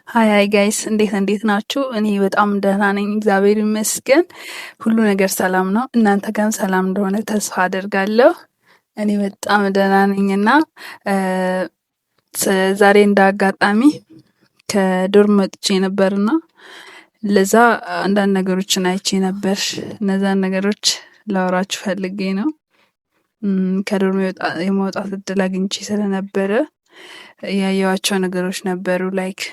Hi hi guys፣ እንዴት እንዴት ናችሁ? እኔ በጣም ደህና ነኝ፣ እግዚአብሔር ይመስገን። ሁሉ ነገር ሰላም ነው። እናንተ ጋርም ሰላም እንደሆነ ተስፋ አደርጋለሁ። እኔ በጣም ደህና ነኝና ዛሬ እንደ አጋጣሚ ከ dorm መጥቼ ነበርና ለዛ አንዳንድ ነገሮችን አይቼ ነበር። እነዛን ነገሮች ላወራችሁ ፈልጌ ነው። ከ dorm የመውጣት እድል አግኝቼ ስለነበረ ያየኋቸው ነገሮች ነበሩ፣ like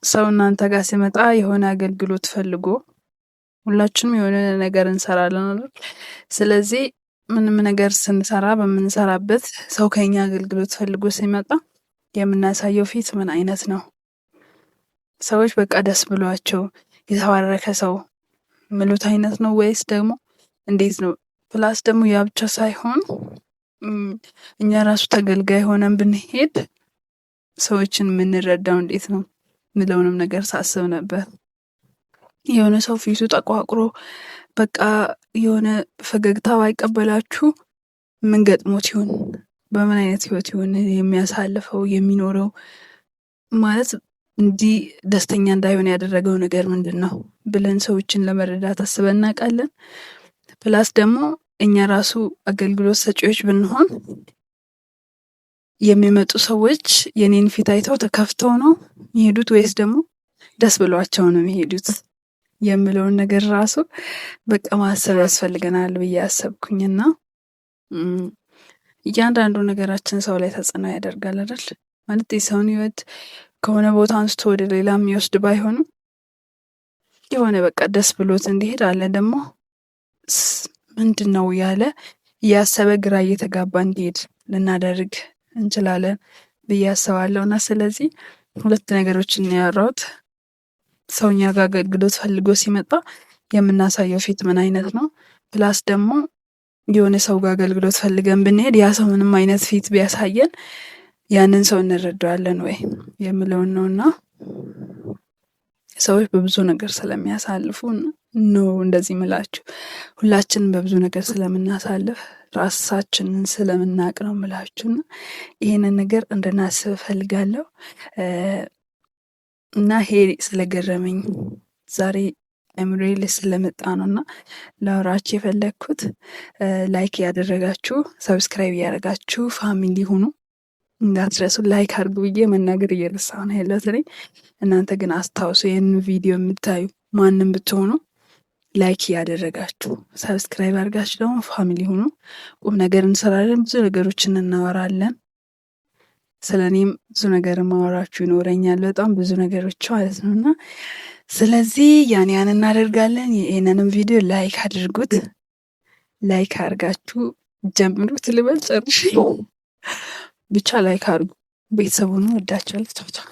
ሰው እናንተ ጋር ሲመጣ የሆነ አገልግሎት ፈልጎ፣ ሁላችንም የሆነ ነገር እንሰራለን አይደል? ስለዚህ ምንም ነገር ስንሰራ በምንሰራበት ሰው ከኛ አገልግሎት ፈልጎ ሲመጣ የምናሳየው ፊት ምን አይነት ነው? ሰዎች በቃ ደስ ብሏቸው የተባረከ ሰው ምሉት አይነት ነው ወይስ ደግሞ እንዴት ነው? Plus ደግሞ ያ ብቻ ሳይሆን እኛ ራሱ ተገልጋይ ሆነን ብንሄድ ሰዎችን የምንረዳው እንዴት ነው ምለውንም ነገር ሳስብ ነበር። የሆነ ሰው ፊቱ ጠቋቁሮ በቃ የሆነ ፈገግታ ባይቀበላችሁ ምን ገጥሞት ይሆን? በምን አይነት ህይወት ይሆን የሚያሳልፈው የሚኖረው? ማለት እንዲህ ደስተኛ እንዳይሆን ያደረገው ነገር ምንድን ነው ብለን ሰዎችን ለመረዳት አስበን እናውቃለን? Plus ደግሞ እኛ ራሱ አገልግሎት ሰጪዎች ብንሆን የሚመጡ ሰዎች የኔን ፊት አይተው ተከፍተው ነው የሚሄዱት ወይስ ደግሞ ደስ ብሏቸው ነው የሚሄዱት የምለውን ነገር ራሱ በቃ ማሰብ ያስፈልገናል ብዬ አሰብኩኝና እያንዳንዱ ነገራችን ሰው ላይ ተጽዕኖ ያደርጋል አይደል? ማለት የሰውን ህይወት ከሆነ ቦታ አንስቶ ወደ ሌላ የሚወስድ ባይሆንም የሆነ በቃ ደስ ብሎት እንዲሄድ አለ፣ ደግሞ ምንድን ነው ያለ እያሰበ ግራ እየተጋባ እንዲሄድ ልናደርግ እንችላለን ብዬ አስባለሁ። እና ስለዚህ ሁለት ነገሮችን ነው ያወራሁት። ሰው እኛ ጋር አገልግሎት ፈልጎ ሲመጣ የምናሳየው ፊት ምን አይነት ነው? Plus ደግሞ የሆነ ሰው ጋር አገልግሎት ፈልገን ብንሄድ ያ ሰው ምንም አይነት ፊት ቢያሳየን ያንን ሰው እንረዳዋለን ወይ የምለውን ነው። እና ሰዎች በብዙ ነገር ስለሚያሳልፉ ነው እንደዚህ ምላችሁ። ሁላችንም በብዙ ነገር ስለምናሳልፍ ራሳችንን ስለምናቅ ነው ምላችሁ። እና ይሄንን ነገር እንድናስብ እፈልጋለሁ። እና ይሄ ስለገረመኝ ዛሬ አእምሮዬ ላይ ስለመጣ ነው እና ላወራችሁ የፈለግኩት። Like እያደረጋችሁ፣ subscribe እያደረጋችሁ family ሁኑ፣ እንዳትረሱ። Like አድርጉ ብዬ መናገር እየረሳሁ ነው ያለሁት እኔ። እናንተ ግን አስታውሱ፣ ይህንን ቪዲዮ የምታዩ ማንም ብትሆኑ like እያደረጋችሁ፣ subscribe አድርጋችሁ ደግሞ family ሁኑ። ቁም ነገር እንሰራለን፣ ብዙ ነገሮችን እናወራለን። ስለ እኔም ብዙ ነገር ማወራችሁ ይኖረኛል፣ በጣም ብዙ ነገሮች ማለት ነው። እና ስለዚህ ያን ያን እናደርጋለን። ይህንንም ቪዲዮ like አድርጉት፣ Like አድርጋችሁ ጀምሩት ልበል ጨርሼ፣ ብቻ like አድርጉ። ቤተሰቡን ወዳችኋለሁ። ቻው ቻው።